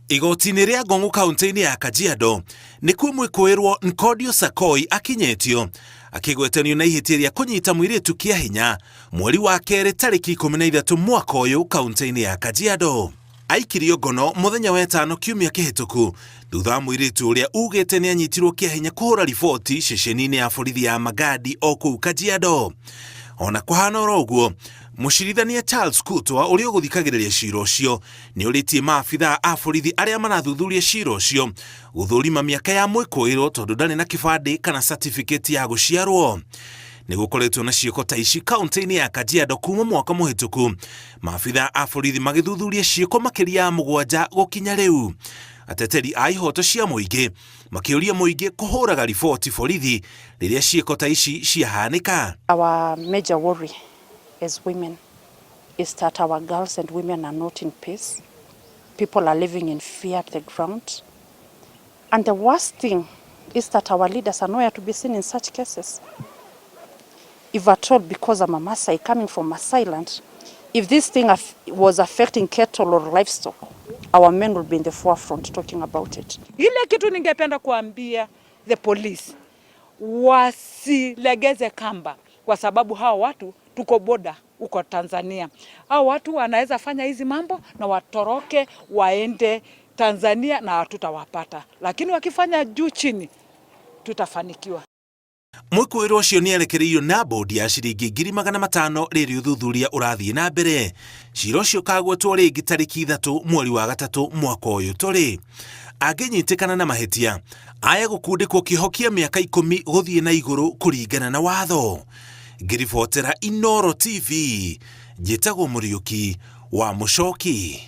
Igoti-inĩ rĩa Ngong'u kaunti-inĩ ya Kajiado nĩkuo mwĩkũĩrwo Nkodio Sakoi akinyĩtio akĩgwetanio na ihĩtia rĩa kũnyita mũirĩtu kĩa hinya mweri wa kerĩ tarĩki 13 mwaka ũyũ kaunti-inĩ ya Kajiado. Aikirio ngono mũthenya wetano kiumia kĩhĩtũku thutha wa mũirĩtu ũrĩa ugĩte nĩ anyitirwo kĩa hinya kũhũra riboti ceceni-inĩ ya borithi ya Magadi o kũu Kajiado. Ona kũhana oro ũguo, mũcirithania Charles Kutwa ũrĩa ũgũthikagĩrĩria cira ũcio nĩ ũrĩtie maabithaa a borithi arĩa marathuthuria cira ũcio gũthũrima mĩaka ya mwĩkũĩrwo tondũ ndarĩ na kĩbandĩ kana certificate ya gũciarwo. Nĩ gũkoretwo na ciĩko ta ici kaunti-inĩ ya Kajiado kuma mwaka mũhĩtũku, maabithaa a borithi magĩthuthuria ciĩko makĩria ya mũgwanja gũkinya rĩu. Ateteri a ihoto cia mũingĩ makĩũria mũingĩ kũhũraga riboti borithi rĩrĩa ciĩko ta ici ciahanĩka. Our major worry as women is that our girls and women are not in peace. People are living in fear at the ground. And the worst thing is that our leaders are nowhere to be seen in such cases. If at all, because I'm a Maasai coming from Maasai land, if this thing was affecting cattle or livestock, our men will be in the forefront talking about it. Ile kitu ningependa kuambia the police wasilegeze kamba, kwa sababu hawa watu tuko boda huko Tanzania. Hao watu wanaweza fanya hizi mambo na watoroke waende Tanzania na hatutawapata, lakini wakifanya juu chini tutafanikiwa. Mwĩkũĩrwo ũcio nĩ erekereirio na bũndi ya ciringi 500,000 rĩrĩ ũthuthuria ũrathiĩ na mbere. Cira ũcio ũkagwetwo rĩngĩ tarĩki 3 mweri wa gatatũ mwaka ũyũ tũrĩ. Angĩnyitĩkana na mahĩtia, aya gũkundĩkwo kĩoho kĩa mĩaka 10 gũthiĩ na igũrũ kũringana na watho. Ngĩribotera Inooro TV, njĩtagwo Mũriũki wa Mũcoki.